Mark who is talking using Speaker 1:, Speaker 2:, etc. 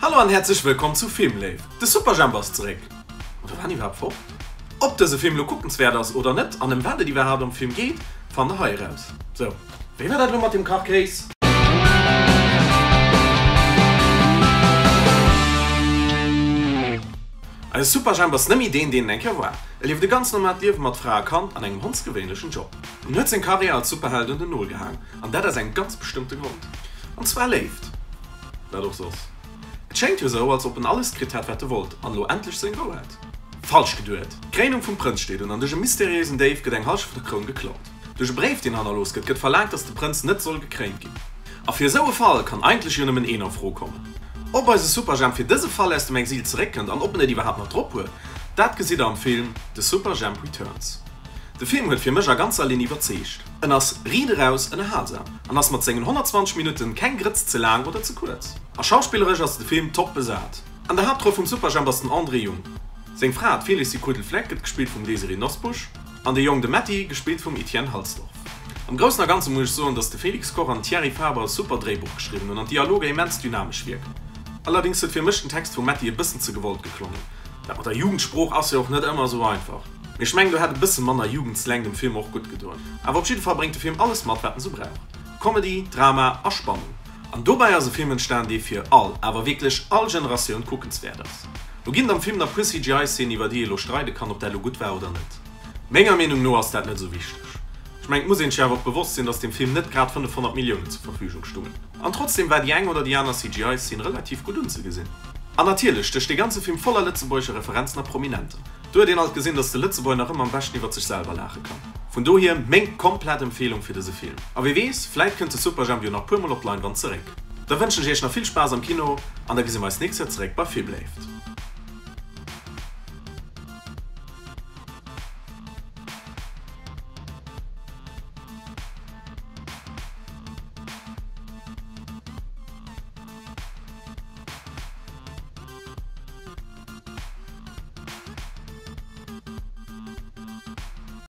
Speaker 1: Hallo an häerzlech wëllkomm zu Filmléift. De Superjhemp ass zeréck! Oder war en iwwerhaapt fort? Ob dëse Film lo kuckenswäert ass oder net an ëm wat et iwwerhaapt am Film geet, fannt der hei eraus. Sou, wéi war dat elo mat dem Kachkéis? Eise Superjhemp ass net méi deen, deen en eng Kéier war. E lieft e ganz normaalt Liewe mat Fra a Kand an engem hondsgewéinlechen Job. En huet seng Karriär als Superheld un den Nol gehaang an dat aus engem ganz bestëmmte Grond. An zwar Léift. Wat och soss. Et schéngt jo sou, als ob en alles kritt hätt, wat e wollt, an elo endlech seng Rou hätt. Falsch geduet! D'Kréinung vum Prënz steet un, an duerch e mysteriéisen Déif gëtt eng Hallschent vun der Kroun geklaut. Duerch e Bréif, deen hannerlooss gëtt, gëtt verlaangt, dass de Prënz net soll gekréint ginn. A fir esou e Fall kann eigentlech jo nëmmen een a Fro kommen. Ob eise Superjhemp fir dëse Fall aus dem Exil zeréckkënnt an ob en et iwwerhaapt nach drop huet, dat gesitt der am Film The Superjhemp Returns. De Film huet fir mech a ganzer Linn iwwerzeegt. En ass riit eraus ënnerhalsam an ass mat sengen 120 Minutten keng Grëtz ze laang oder ze kuerz. A schauspilleresch ass de Film top besat. An der Haaptroll vum Superjhemp ass den André Jung. Seng Fra, d'Felicie Kudel-Fleck gëtt gespillt vum Désirée Nosbusch an de Jong, de Metty, gespillt vum Etienne Halsdorf. Am Groussen a Ganze muss ech soen, dass de Félix Koch an den Thierry Faber e super Dréibuch geschriwwen hunn an d'Dialoger immens dynamesch wierken. Allerdings huet fir mech den Text vum Metty e bëssen ze gewollt geklongen. Dat mat der Jugendsprooch ass jo och net ëmmer esou einfach. Mee ech mengen do hätt e bësse manner Jugendslang dem Film och gutt gedoen. Awer op jidde Fall bréngt de Film alles mat wat en sou brauch, Comedy, Drama a Spannung. An dobäi ass e Film entstan dee fir all, awer wierklech all Generatioun kuckenswäert ass. Lo ginn et am Film nach puer CGI-Szenen iwwer déi ee lo streide kann ob dat lo gutt war oder net. Menger Meenung no ass dat net sou wichteg. Ech mengen et muss een sech awer och bewosst sinn dass dem Film net grad 500 Milliounen zur Verfügung stungen. An trotzdem war déi eng oder déi aner CGI-Szene relativ gutt unzegesinn. An natierlech stécht dee ganze Film voller lëtzebuergescher Referenzen a Prominenter. Do huet een alt gesinn, dass de Lëtzebuerger nach ëmmer am beschten iwwert sech selwer laache kann. Vun dohier meng komplett Empfehlung fir dëse Film. A wee weess, vläit kënnt de Superjhemp jo nach puer mol op d'Leinwand zeréck. Da wënschen ech iech nach vill Spaass am Kino an da gesi mer eis nächst Joer zeréck bei Filmléift.